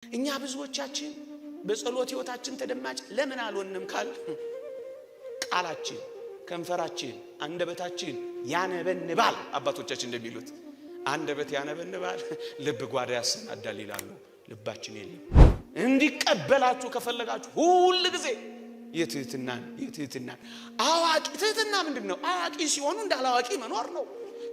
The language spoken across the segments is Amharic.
እኛ ብዙዎቻችን በጸሎት ሕይወታችን ተደማጭ ለምን አልሆንም ካል ቃላችን፣ ከንፈራችን፣ አንደበታችን ያነበንባል። አባቶቻችን እንደሚሉት አንደበት ያነበንባል፣ ልብ ጓዳ ያሰናዳል ይላሉ። ልባችን የለም። እንዲቀበላችሁ ከፈለጋችሁ ሁል ጊዜ የትህትናን አዋቂ ትህትና ምንድን ነው? አዋቂ ሲሆኑ እንዳላዋቂ መኖር ነው።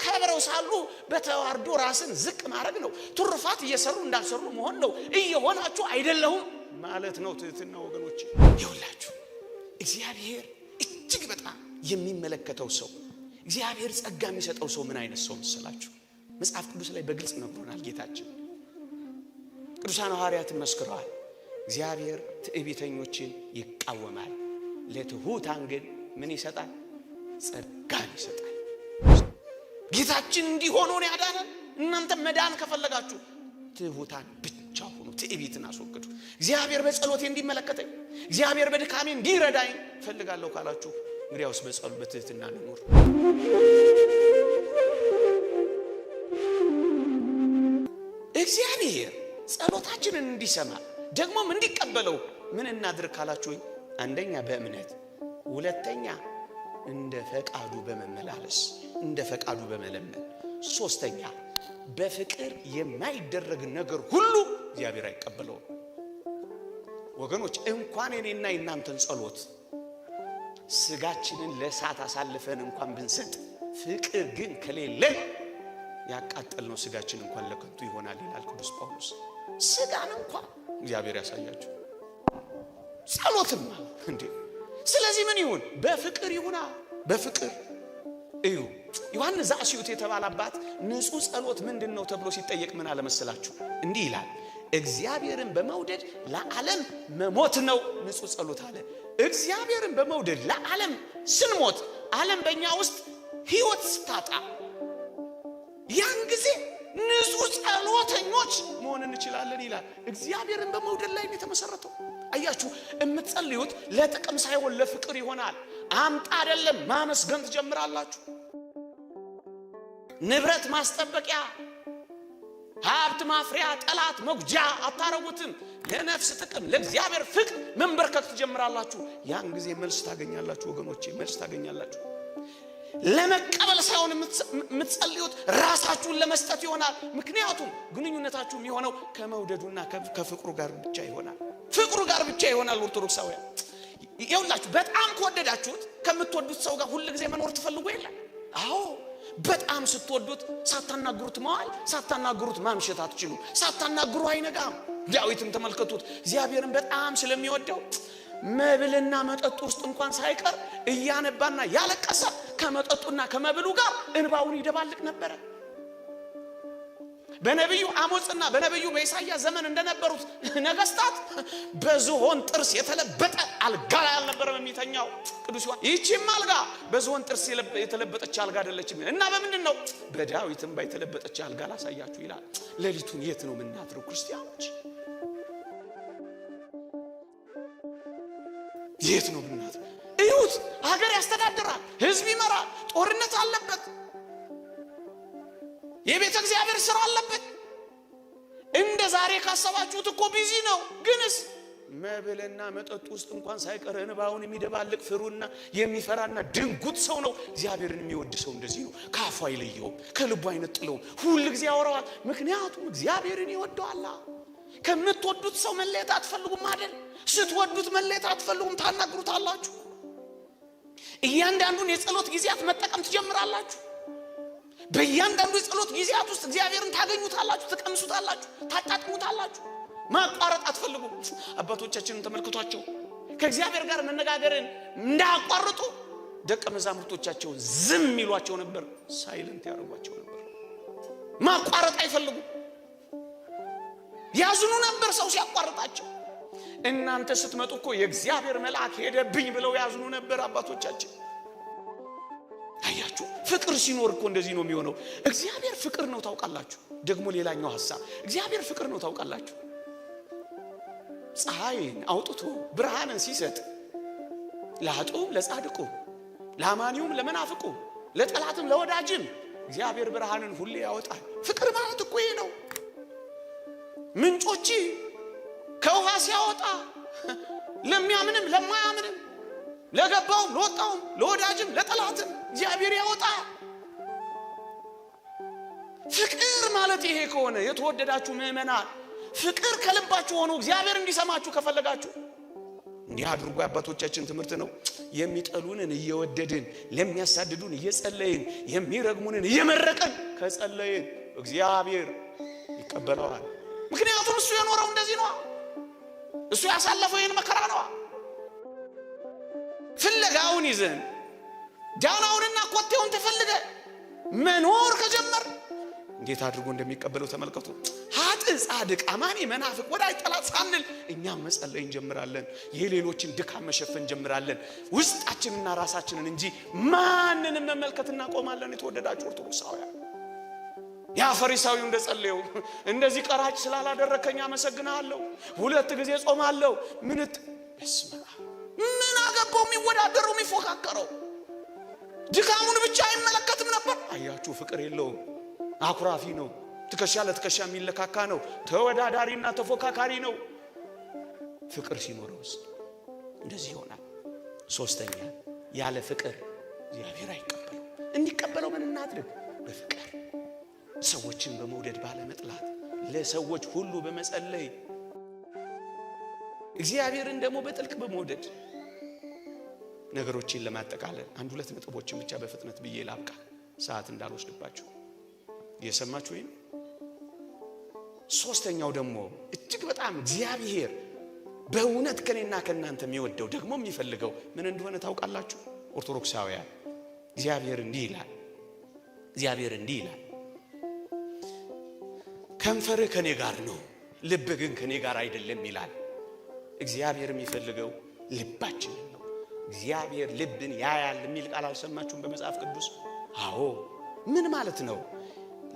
ከብረው ሳሉ በተዋርዶ ራስን ዝቅ ማድረግ ነው። ትሩፋት እየሰሩ እንዳልሰሩ መሆን ነው። እየሆናችሁ አይደለሁም ማለት ነው ትህትና። ወገኖች ይኸውላችሁ እግዚአብሔር እጅግ በጣም የሚመለከተው ሰው፣ እግዚአብሔር ጸጋ የሚሰጠው ሰው ምን አይነት ሰው መሰላችሁ? መጽሐፍ ቅዱስ ላይ በግልጽ ነግሮናል ጌታችን። ቅዱሳን ሐዋርያትን መስክረዋል። እግዚአብሔር ትዕቢተኞችን ይቃወማል፣ ለትሑታን ግን ምን ይሰጣል? ጸጋን ይሰጣል። ጌታችን እንዲሆኑ ነው ያዳነን። እናንተ መዳን ከፈለጋችሁ ትሑታን ብቻ ሁኑ፣ ትዕቢትን አስወግዱ። እግዚአብሔር በጸሎቴ እንዲመለከተኝ፣ እግዚአብሔር በድካሜ እንዲረዳኝ እፈልጋለሁ ካላችሁ እንግዲያውስ በጸሎት በትህትና እንኑር። እግዚአብሔር ጸሎታችንን እንዲሰማ ደግሞም እንዲቀበለው ምን እናድርግ ካላችሁኝ፣ አንደኛ በእምነት፣ ሁለተኛ እንደ ፈቃዱ በመመላለስ እንደ ፈቃዱ በመለመን፣ ሶስተኛ በፍቅር የማይደረግ ነገር ሁሉ እግዚአብሔር አይቀበለውም። ወገኖች እንኳን የኔና የእናንተን ጸሎት ስጋችንን ለእሳት አሳልፈን እንኳን ብንሰጥ ፍቅር ግን ከሌለን ያቃጠልነው ስጋችን እንኳን ለከንቱ ይሆናል ይላል ቅዱስ ጳውሎስ። ስጋን እንኳን እግዚአብሔር ያሳያችሁ። ጸሎትማ እንዴ! ስለዚህ ምን ይሁን? በፍቅር ይሁና። በፍቅር እዩ። ዮሐንስ ዘአስዩት የተባለ አባት ንጹሕ ጸሎት ምንድን ነው ተብሎ ሲጠየቅ ምን አለመሰላችሁ? እንዲህ ይላል፣ እግዚአብሔርን በመውደድ ለዓለም መሞት ነው ንጹሕ ጸሎት አለ። እግዚአብሔርን በመውደድ ለዓለም ስንሞት፣ ዓለም በእኛ ውስጥ ሕይወት ስታጣ፣ ያን ጊዜ ንጹሕ ጸሎተኞች መሆን እንችላለን ይላል። እግዚአብሔርን በመውደድ ላይ ነው የተመሰረተው። አያችሁ፣ የምትጸልዩት ለጥቅም ሳይሆን ለፍቅር ይሆናል። አምጣ አይደለም፣ ማመስገን ትጀምራላችሁ። ንብረት ማስጠበቂያ፣ ሀብት ማፍሪያ፣ ጠላት መጉጃ አታረጉትም። ለነፍስ ጥቅም፣ ለእግዚአብሔር ፍቅር መንበርከክ ትጀምራላችሁ። ያን ጊዜ መልስ ታገኛላችሁ ወገኖቼ፣ መልስ ታገኛላችሁ። ለመቀበል ሳይሆን የምትጸልዩት ራሳችሁን ለመስጠት ይሆናል። ምክንያቱም ግንኙነታችሁ የሚሆነው ከመውደዱና ከፍቅሩ ጋር ብቻ ይሆናል። ፍቅሩ ጋር ብቻ ይሆናል። ኦርቶዶክሳውያን ይኸውላችሁ፣ በጣም ከወደዳችሁት ከምትወዱት ሰው ጋር ሁል ጊዜ መኖር ትፈልጉ የለም? አዎ፣ በጣም ስትወዱት ሳታናግሩት መዋል፣ ሳታናግሩት ማምሸት አትችሉ። ሳታናግሩ አይነጋም። ዳዊትም ተመልከቱት፣ እግዚአብሔርን በጣም ስለሚወደው መብልና መጠጡ ውስጥ እንኳን ሳይቀር እያነባና ያለቀሰ ከመጠጡና ከመብሉ ጋር እንባውን ይደባልቅ ነበረ። በነቢዩ አሞጽና በነቢዩ በኢሳይያስ ዘመን እንደነበሩት ነገስታት በዝሆን ጥርስ የተለበጠ አልጋ ላይ አልነበረም የሚተኛው ቅዱስ ዮሐንስ። ይቺም አልጋ በዝሆን ጥርስ የተለበጠች አልጋ አይደለችም። እና በምንድን ነው? በዳዊት እንባ የተለበጠች አልጋ ላሳያችሁ ይላል። ሌሊቱን የት ነው የምናድረው ክርስቲያኖች? የት ነው የምናድረው? እዩት። ሀገር ያስተዳድራል፣ ህዝብ ይመራል፣ ጦርነት አለበት፣ የቤተ እግዚአብሔር ስራ አለበት። እንደ ዛሬ ካሰባችሁት እኮ busy ነው። ግንስ መብልና መጠጡ ውስጥ እንኳን ሳይቀር እንባውን የሚደባልቅ ፍሩና የሚፈራና ድንጉጥ ሰው ነው። እግዚአብሔርን የሚወድ ሰው እንደዚህ ነው። ከአፉ አይለየውም፣ ከልቡ አይነጥለውም። ሁል ጊዜ ያወራዋል። ምክንያቱም እግዚአብሔርን ይወደዋላ። ከምትወዱት ሰው መለየት አትፈልጉም አይደል? ስትወዱት መለየት አትፈልጉም፣ ታናግሩታላችሁ። እያንዳንዱን የጸሎት ጊዜያት መጠቀም ትጀምራላችሁ። በእያንዳንዱ የጸሎት ጊዜያት ውስጥ እግዚአብሔርን ታገኙታላችሁ፣ ትቀምሱታላችሁ፣ ታጣጥሙታላችሁ። ማቋረጥ አትፈልጉም። አባቶቻችንን ተመልክቷቸው ከእግዚአብሔር ጋር መነጋገርን እንዳያቋርጡ ደቀ መዛሙርቶቻቸውን ዝም ይሏቸው ነበር፣ silent ያደርጓቸው ነበር። ማቋረጥ አይፈልጉም። ያዝኑ ነበር ሰው ሲያቋርጣቸው። እናንተ ስትመጡ እኮ የእግዚአብሔር መልአክ ሄደብኝ ብለው ያዝኑ ነበር አባቶቻችን። አያችሁ፣ ፍቅር ሲኖር እኮ እንደዚህ ነው የሚሆነው። እግዚአብሔር ፍቅር ነው ታውቃላችሁ። ደግሞ ሌላኛው ሐሳብ እግዚአብሔር ፍቅር ነው ታውቃላችሁ። ፀሐይን አውጥቶ ብርሃንን ሲሰጥ ለኃጥኡም ለጻድቁ፣ ለአማኒውም ለመናፍቁ፣ ለጠላትም ለወዳጅም እግዚአብሔር ብርሃንን ሁሌ ያወጣል። ፍቅር ማለት እኮ ይሄ ነው። ምንጮች ሲያወጣ ለሚያምንም ለማያምንም፣ ለገባውም ለወጣውም፣ ለወዳጅም ለጠላትም እግዚአብሔር ያወጣ። ፍቅር ማለት ይሄ ከሆነ፣ የተወደዳችሁ ምዕመናን፣ ፍቅር ከልባችሁ ሆኖ እግዚአብሔር እንዲሰማችሁ ከፈለጋችሁ እንዲህ አድርጎ የአባቶቻችን ትምህርት ነው። የሚጠሉንን እየወደድን፣ ለሚያሳድዱን እየጸለይን፣ የሚረግሙንን እየመረቅን ከጸለይን እግዚአብሔር ይቀበለዋል። ምክንያቱም እሱ የኖረው እንደዚህ ነዋ። እሱ ያሳለፈው ይህን መከራ ነዋ። ፍለጋውን ይዘን ዳናውንና ኮቴውን ተፈልገ መኖር ከጀመር እንዴት አድርጎ እንደሚቀበለው ተመልከቱ። ኃጥእ፣ ጻድቅ፣ አማኒ፣ መናፍቅ፣ ወዳጅ፣ ጠላት ሳንል እኛም መጸለይ እንጀምራለን። የሌሎችን ድካም መሸፈን እንጀምራለን። ውስጣችንና ራሳችንን እንጂ ማንንም መመልከት እናቆማለን። የተወደዳችሁ ኦርቶዶክሳውያን፣ ያ ፈሪሳዊው እንደጸለየው እንደዚህ ቀራጭ ስላላደረከኝ አመሰግናለሁ፣ ሁለት ጊዜ ጾማለሁ። ምን በስመ አብ፣ ምን አገባው የሚወዳደረው የሚፎካከረው? ድካሙን ብቻ አይመለከትም ነበር። አያችሁ፣ ፍቅር የለውም። አኩራፊ ነው። ትከሻ ለትከሻ የሚለካካ ነው። ተወዳዳሪና ተፎካካሪ ነው። ፍቅር ሲኖረውስ እንደዚህ ይሆናል። ሶስተኛ፣ ያለ ፍቅር እግዚአብሔር አይቀበለው። እንዲቀበለው ምን እናድርግ? በፍቅር ሰዎችን በመውደድ ባለመጥላት፣ ለሰዎች ሁሉ በመጸለይ፣ እግዚአብሔርን ደግሞ በጥልቅ በመውደድ። ነገሮችን ለማጠቃለል አንድ ሁለት ነጥቦችን ብቻ በፍጥነት ብዬ ላብቃ፣ ሰዓት እንዳልወስድባችሁ። እየሰማችሁ ወይም ሶስተኛው ደግሞ እጅግ በጣም እግዚአብሔር በእውነት ከኔና ከእናንተ የሚወደው ደግሞ የሚፈልገው ምን እንደሆነ ታውቃላችሁ? ኦርቶዶክሳውያን፣ እግዚአብሔር እንዲህ ይላል። እግዚአብሔር እንዲህ ይላል፣ ከንፈርህ ከኔ ጋር ነው፣ ልብህ ግን ከኔ ጋር አይደለም ይላል። እግዚአብሔር የሚፈልገው ልባችንን ነው። እግዚአብሔር ልብን ያያል የሚል ቃል አልሰማችሁም በመጽሐፍ ቅዱስ? አዎ። ምን ማለት ነው?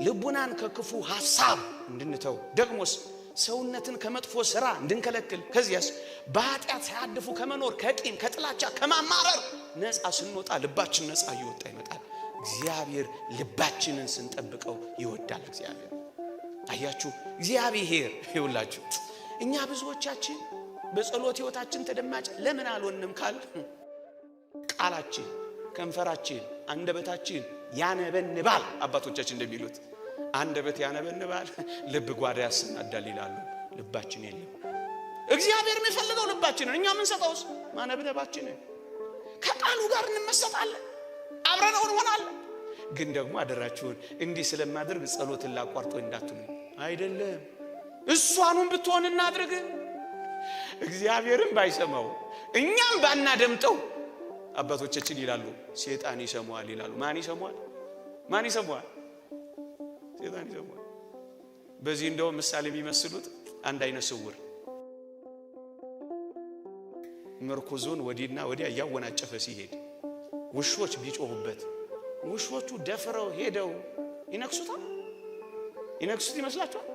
ልቡናን ከክፉ ሐሳብ እንድንተው፣ ደግሞስ ሰውነትን ከመጥፎ ስራ እንድንከለክል፣ ከዚያስ በኃጢአት ሳያድፉ ከመኖር፣ ከቂም፣ ከጥላቻ፣ ከማማረር ነፃ ስንወጣ ልባችን ነፃ እየወጣ ይመጣል። እግዚአብሔር ልባችንን ስንጠብቀው ይወዳል። እግዚአብሔር፣ አያችሁ፣ እግዚአብሔር ይውላችሁ፣ እኛ ብዙዎቻችን በጸሎት ሕይወታችን ተደማጭ ለምን አልሆንም ካል ቃላችን፣ ከንፈራችን፣ አንደበታችን ያነበንባል። አባቶቻችን እንደሚሉት አንደበት ያነበንባል፣ ልብ ጓዳ ያሰናዳል ይላሉ። ልባችን የለም። እግዚአብሔር የሚፈልገው ልባችንን፣ እኛ የምንሰጠውስ ማነብነባችንን። ከቃሉ ጋር እንመሰጣለን፣ አብረነው እንሆናለን። ግን ደግሞ አደራችሁን እንዲህ ስለማድረግ ጸሎትን ላቋርጦ እንዳትሉ አይደለም። እሷኑን ብትሆን እናድርግ። እግዚአብሔርም ባይሰማው እኛም ባናደምጠው አባቶቻችን ይላሉ ሴጣን ይሰማዋል ይላሉ። ማን ይሰማዋል? ማን ይሰማዋል? ሴጣን ይሰማዋል። በዚህ እንደውም ምሳሌ የሚመስሉት አንድ አይነ ስውር ምርኩዙን ወዲና ወዲያ እያወናጨፈ ሲሄድ ውሾች ቢጮሁበት ውሾቹ ደፍረው ሄደው ይነክሱታል? ይነክሱት ይመስላችኋል?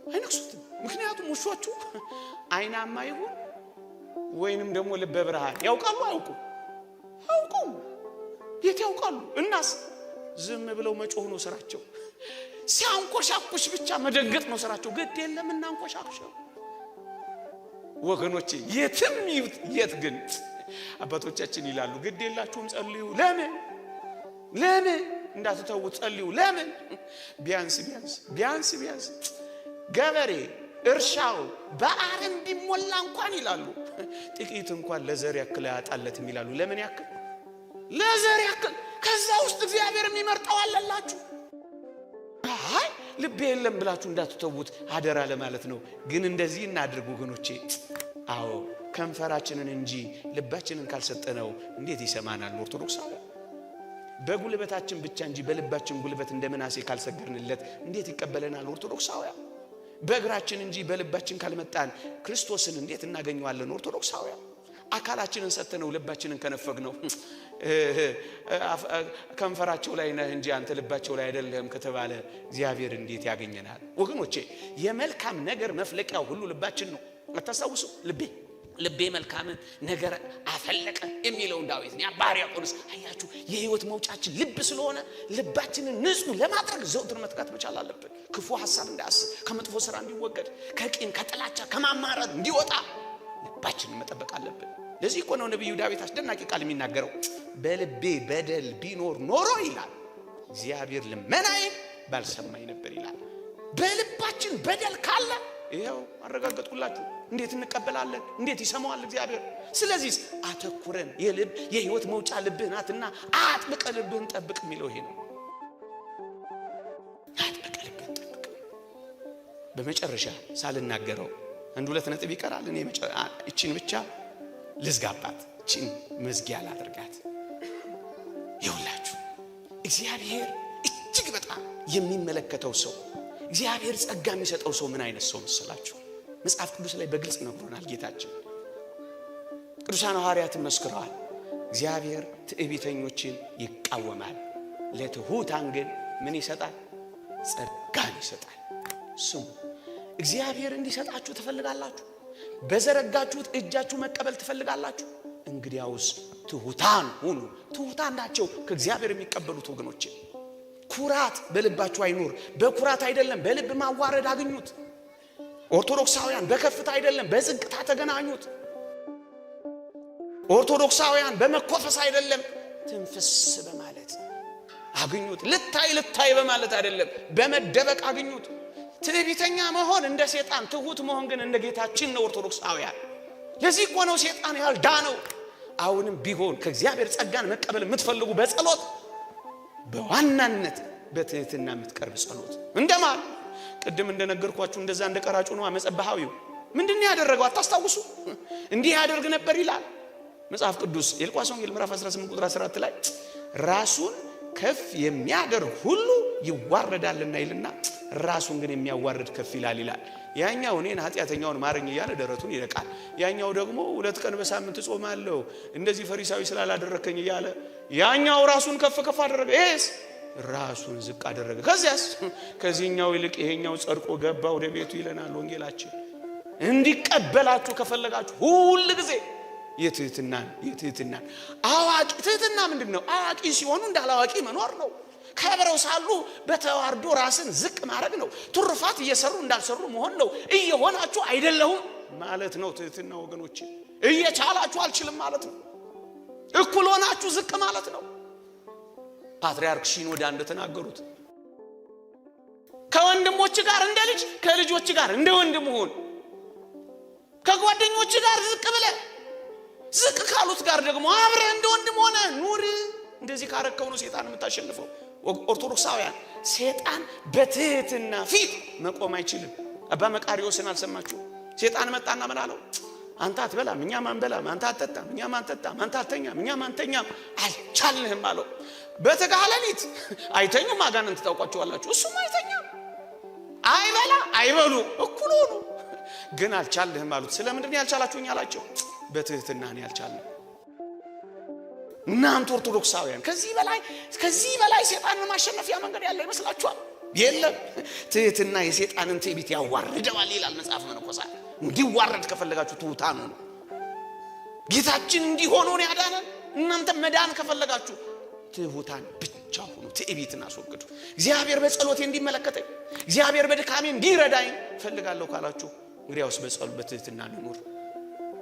አይነክሱትም። ምክንያቱም ውሾቹ አይናማ ይሁን ወይንም ደግሞ ልበ ብርሃን ያውቃሉ? አያውቁም? አያውቁም። የት ያውቃሉ? እናስ ዝም ብለው መጮህ ነው ስራቸው። ሲያንኮሻኩሽ ብቻ መደንገጥ ነው ስራቸው። ግድ የለም እናንኮሻኩሸው ወገኖቼ፣ የትም የት ግን አባቶቻችን ይላሉ ግድ የላችሁም ጸልዩ። ለምን ለምን እንዳትተዉት ጸልዩ። ለምን? ቢያንስ ቢያንስ ቢያንስ ቢያንስ ገበሬ እርሻው በአረም ቢሞላ እንኳን ይላሉ ጥቂት እንኳን ለዘር ያክል አያጣለትም ይላሉ። ለምን ያክል? ለዘር ያክል። ከዛ ውስጥ እግዚአብሔር የሚመርጠው አለላችሁ። አይ ልቤ የለም ብላችሁ እንዳትተዉት አደራ ለማለት ነው። ግን እንደዚህ እናድርግ ወገኖቼ። አዎ፣ ከንፈራችንን እንጂ ልባችንን ካልሰጠነው እንዴት ይሰማናል? ኦርቶዶክሳውያን፣ በጉልበታችን ብቻ እንጂ በልባችን ጉልበት እንደ ምናሴ ካልሰገርንለት እንዴት ይቀበለናል? ኦርቶዶክሳውያን፣ በእግራችን እንጂ በልባችን ካልመጣን ክርስቶስን እንዴት እናገኘዋለን? ኦርቶዶክሳውያን፣ አካላችንን ሰጥተነው ልባችንን ከነፈግነው፣ ከንፈራቸው ላይ ነህ እንጂ አንተ ልባቸው ላይ አይደለህም ከተባለ እግዚአብሔር እንዴት ያገኘናል? ወገኖቼ፣ የመልካም ነገር መፍለቂያው ሁሉ ልባችን ነው። አታስታውሱ? ልቤ ልቤ መልካምን ነገር አፈለቀ የሚለውን ዳዊት ነው። አባ ሕርያቆስ አያችሁ፣ የህይወት መውጫችን ልብ ስለሆነ ልባችንን ንጹህ ለማድረግ ዘውትር መትጋት መቻል አለብን። ክፉ ሀሳብ እንዳያስብ፣ ከመጥፎ ስራ እንዲወገድ፣ ከቂም ከጥላቻ ከማማረር እንዲወጣ ልባችንን መጠበቅ አለብን። ለዚህ እኮ ነው ነቢዩ ዳዊት አስደናቂ ቃል የሚናገረው፣ በልቤ በደል ቢኖር ኖሮ ይላል እግዚአብሔር ልመናዬን ባልሰማኝ ነበር ይላል። በልባችን በደል ካለ ይኸው አረጋገጥኩላችሁ። እንዴት እንቀበላለን? እንዴት ይሰማዋል እግዚአብሔር? ስለዚህ አተኩረን የልብ የህይወት መውጫ ልብህ ናትና አጥብቀ ልብህን ጠብቅ የሚለው ይሄ ነው። አጥብቀ ልብህን ጠብቅ። በመጨረሻ ሳልናገረው አንድ ሁለት ነጥብ ይቀራል። እኔ እቺን ብቻ ልዝጋባት፣ እቺን መዝጊያ ላድርጋት። ይኸውላችሁ እግዚአብሔር እጅግ በጣም የሚመለከተው ሰው፣ እግዚአብሔር ጸጋ የሚሰጠው ሰው ምን አይነት ሰው መሰላችሁ? መጽሐፍ ቅዱስ ላይ በግልጽ ነግሮናል ጌታችን። ቅዱሳን ሐዋርያትን መስክረዋል። እግዚአብሔር ትዕቢተኞችን ይቃወማል፣ ለትሑታን ግን ምን ይሰጣል? ጸጋን ይሰጣል። ስሙ፣ እግዚአብሔር እንዲሰጣችሁ ትፈልጋላችሁ? በዘረጋችሁት እጃችሁ መቀበል ትፈልጋላችሁ? እንግዲያውስ ትሑታን ሁኑ። ትሑታን ናቸው ከእግዚአብሔር የሚቀበሉት ወገኖቼ። ኩራት በልባችሁ አይኑር። በኩራት አይደለም፣ በልብ ማዋረድ አግኙት። ኦርቶዶክሳውያን በከፍታ አይደለም፣ በዝቅታ ተገናኙት። ኦርቶዶክሳውያን በመኮፈስ አይደለም፣ ትንፍስ በማለት አግኙት። ልታይ ልታይ በማለት አይደለም፣ በመደበቅ አግኙት። ትዕቢተኛ መሆን እንደ ሴጣን፣ ትሁት መሆን ግን እንደ ጌታችን ነው። ኦርቶዶክሳውያን ለዚህ እኮ ነው ሴጣን ያልዳነው። አሁንም ቢሆን ከእግዚአብሔር ጸጋን መቀበል የምትፈልጉ በጸሎት በዋናነት በትህትና የምትቀርብ ጸሎት እንደማን ቅድም እንደነገርኳችሁ እንደዛ እንደ ቀራጩ ነው። መጸባሃዊው ምንድን ነው ያደረገው? አታስታውሱ? እንዲህ ያደርግ ነበር ይላል መጽሐፍ ቅዱስ የሉቃስ ወንጌል ምዕራፍ 18 ቁጥር 14 ላይ ራሱን ከፍ የሚያደርግ ሁሉ ይዋረዳልና ይልና ራሱን ግን የሚያዋርድ ከፍ ይላል ይላል። ያኛው እኔን ኃጢአተኛውን ማረኝ እያለ ደረቱን ይደቃል። ያኛው ደግሞ 2 ቀን በሳምንት እጾማለሁ እንደዚህ ፈሪሳዊ ስላላደረከኝ እያለ ያኛው ራሱን ከፍ ከፍ አደረገ። ይሄስ ራሱን ዝቅ አደረገ። ከዚያስ ከዚህኛው ይልቅ ይሄኛው ጸድቆ ገባ ወደ ቤቱ ይለናል ወንጌላችን። እንዲቀበላችሁ ከፈለጋችሁ ሁል ጊዜ የትህትናን አዋቂ ትህትና ምንድን ነው? አዋቂ ሲሆኑ እንዳላዋቂ መኖር ነው። ከብረው ሳሉ በተዋርዶ ራስን ዝቅ ማድረግ ነው። ትሩፋት እየሰሩ እንዳልሰሩ መሆን ነው። እየሆናችሁ አይደለሁም ማለት ነው ትህትና ወገኖች። እየቻላችሁ አልችልም ማለት ነው። እኩል ሆናችሁ ዝቅ ማለት ነው። ፓትርያርክ ሺኖዳ እንደተናገሩት ከወንድሞች ጋር እንደ ልጅ፣ ከልጆች ጋር እንደ ወንድም ሁን። ከጓደኞች ጋር ዝቅ ብለህ ዝቅ ካሉት ጋር ደግሞ አብረህ እንደ ወንድም ሆነ ኑር። እንደዚህ ካረከው ነው ሴጣን የምታሸንፈው። ኦርቶዶክሳውያን ሴጣን በትህትና ፊት መቆም አይችልም። አባ መቃሪዎስን አልሰማችሁ? ሴጣን መጣና ምን አለው? አንተ አትበላም እኛም አንበላም፣ አንተ አትጠጣም እኛም አንጠጣም፣ አንተ አትተኛም እኛም አንተኛም፣ አልቻልንህም አለው። በትጋህ ሌሊት አይተኙም አጋንንት ታውቋቸዋላችሁ። እሱም አይተኛም፣ አይበላ አይበሉ፣ እኩል ሆኑ። ግን አልቻልንህም አሉት። ስለምንድን ነው ያልቻላችሁኝ አላቸው። በትህትና ነው ያልቻልነው። እናንተ ኦርቶዶክሳውያን ከዚህ በላይ ሴጣንን ማሸነፊያ መንገድ ያለ ይመስላችኋል? የለም። ትህትና የሴጣንን ትዕቢት ያዋርደዋል ይላል መጽሐፍ መነኮሳት። እንዲዋረድ ከፈለጋችሁ ትሑታን ሁኑ። ጌታችን እንዲሆኑ ነው ያዳነን። እናንተ መዳን ከፈለጋችሁ ትሑታን ብቻ ሁኑ። ትዕቢትን አስወግዱ። እግዚአብሔር በጸሎቴ እንዲመለከተኝ፣ እግዚአብሔር በድካሜ እንዲረዳኝ እፈልጋለሁ ካላችሁ እንግዲያውስ በጸሎት በትህትና እንኑር።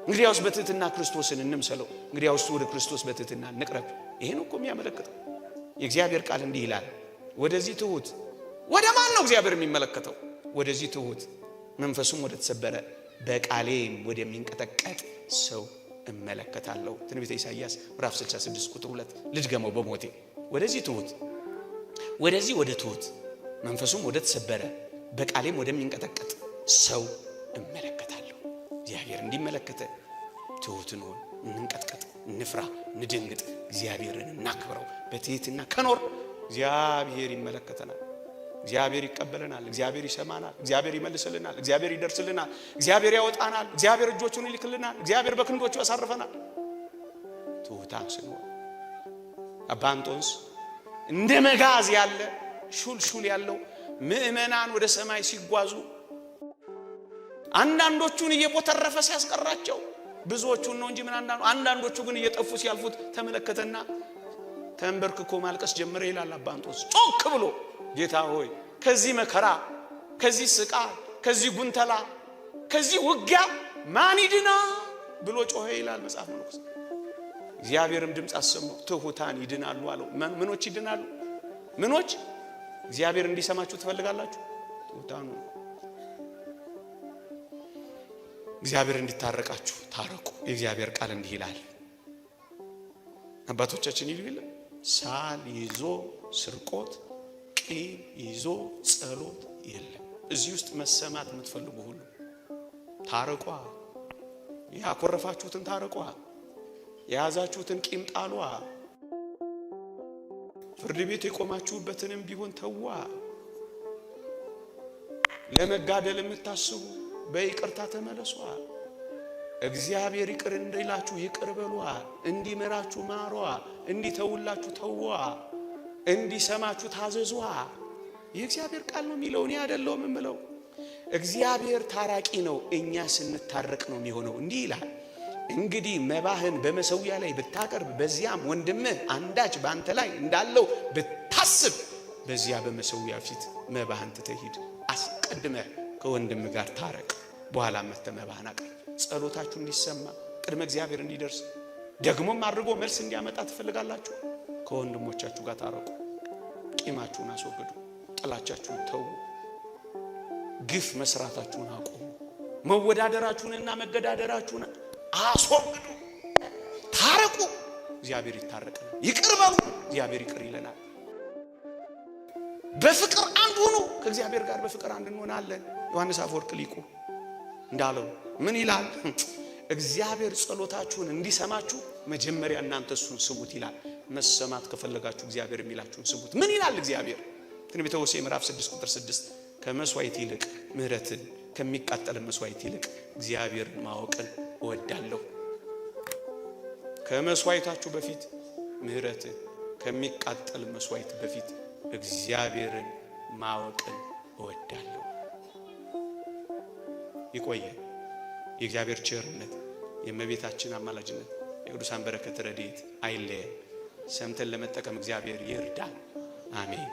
እንግዲያውስ በትህትና ክርስቶስን እንምሰለው። እንግዲያውስ ወደ ክርስቶስ በትህትና እንቅረብ። ይሄን እኮ የሚያመለክተው የእግዚአብሔር ቃል እንዲህ ይላል፣ ወደዚህ ትሁት። ወደ ማን ነው እግዚአብሔር የሚመለከተው? ወደዚህ ትሁት፣ መንፈሱም ወደ ተሰበረ በቃሌም ወደሚንቀጠቀጥ ሰው እመለከታለሁ። ትንቢተ ኢሳይያስ ምዕራፍ 66 ቁጥር 2 ልድገመው በሞቴ። ወደዚህ ትሁት፣ ወደዚህ ወደ ትሁት፣ መንፈሱም ወደ ተሰበረ በቃሌም ወደሚንቀጠቀጥ ሰው እመለከታለሁ። እግዚአብሔር እንዲመለከተ ትሁት እንሁን፣ እንንቀጥቀጥ፣ እንፍራ፣ እንደንግጥ፣ እግዚአብሔርን እናክብረው። በትህትና ከኖር እግዚአብሔር ይመለከተናል። እግዚአብሔር ይቀበለናል። እግዚአብሔር ይሰማናል። እግዚአብሔር ይመልስልናል። እግዚአብሔር ይደርስልናል። እግዚአብሔር ያወጣናል። እግዚአብሔር እጆቹን ይልክልናል። እግዚአብሔር በክንዶቹ ያሳርፈናል። ትሑታን ስንሆን አባ እንጦንስ እንደ መጋዝ ያለ ሹል ሹል ያለው ምእመናን ወደ ሰማይ ሲጓዙ አንዳንዶቹን እየቦተረፈ ሲያስቀራቸው ብዙዎቹን ነው እንጂ ምን አንዳንዶቹ ግን እየጠፉ ሲያልፉት ተመለከተና ተንበርክኮ ማልቀስ ጀመረ ይላል አባ እንጦንስ። ጮክ ብሎ ጌታ ሆይ ከዚህ መከራ፣ ከዚህ ስቃይ፣ ከዚህ ጉንተላ፣ ከዚህ ውጊያ ማን ይድና ብሎ ጮኸ ይላል መጽሐፍ መነኮሳት። እግዚአብሔርም ድምፅ አሰማው፣ ትሑታን ይድናሉ አለው። ምኖች ይድናሉ? ምኖች? እግዚአብሔር እንዲሰማችሁ ትፈልጋላችሁ? ትሑታኑ። እግዚአብሔር እንዲታረቃችሁ ታረቁ። የእግዚአብሔር ቃል እንዲህ ይላል። አባቶቻችን ይሉ የለ ሳል ይዞ ስርቆት፣ ቂም ይዞ ጸሎት የለም። እዚህ ውስጥ መሰማት የምትፈልጉ ሁሉ ታረቋ። ያኮረፋችሁትን ታረቋ። የያዛችሁትን ቂም ጣሏ። ፍርድ ቤት የቆማችሁበትንም ቢሆን ተዋ። ለመጋደል የምታስቡ በይቅርታ ተመለሷ። እግዚአብሔር ይቅር እንዲላችሁ ይቅር በሏ። እንዲምራችሁ ማሯ። እንዲተውላችሁ ተዋ። እንዲሰማችሁ ታዘዟ። የእግዚአብሔር ቃል ነው የሚለው፣ እኔ አይደለሁም የምለው። እግዚአብሔር ታራቂ ነው፣ እኛ ስንታረቅ ነው የሚሆነው። እንዲህ ይላል፣ እንግዲህ መባህን በመሠዊያ ላይ ብታቀርብ በዚያም ወንድምህ አንዳች በአንተ ላይ እንዳለው ብታስብ በዚያ በመሠዊያ ፊት መባህን ትተህ ሂድ። አስቀድመህ ከወንድምህ ጋር ታረቅ፣ በኋላ መጥተህ መባህን አቅርብ። ጸሎታችሁ እንዲሰማ ቅድመ እግዚአብሔር እንዲደርስ ደግሞም አድርጎ መልስ እንዲያመጣ ትፈልጋላችሁ? ከወንድሞቻችሁ ጋር ታረቁ። ቂማችሁን አስወግዱ። ጥላቻችሁን ተዉ። ግፍ መስራታችሁን አቁሙ። መወዳደራችሁንና መገዳደራችሁን አስወግዱ። ታረቁ። እግዚአብሔር ይታረቀናል። ይቅር በሉ፣ እግዚአብሔር ይቅር ይለናል። በፍቅር አንድ ሁኑ፣ ከእግዚአብሔር ጋር በፍቅር አንድ እንሆናለን። ዮሐንስ አፈወርቅ ሊቁ እንዳለው ምን ይላል? እግዚአብሔር ጸሎታችሁን እንዲሰማችሁ መጀመሪያ እናንተ እሱን ስሙት ይላል። መሰማት ከፈለጋችሁ እግዚአብሔር የሚላችሁን ስሙት። ምን ይላል እግዚአብሔር? ትንቢተ ሆሴዕ ምዕራፍ 6 ቁጥር 6 ከመስዋዕት ይልቅ ምሕረትን ከሚቃጠል መስዋዕት ይልቅ እግዚአብሔርን ማወቅን እወዳለሁ። ከመስዋዕታችሁ በፊት ምሕረትን ከሚቃጠል መስዋዕት በፊት እግዚአብሔርን ማወቅን እወዳለሁ። ይቆየን። የእግዚአብሔር ቸርነት፣ የእመቤታችን አማላጅነት፣ የቅዱሳን በረከት ረድኤት አይለየን። ሰምተን ለመጠቀም እግዚአብሔር ይርዳን። አሜን።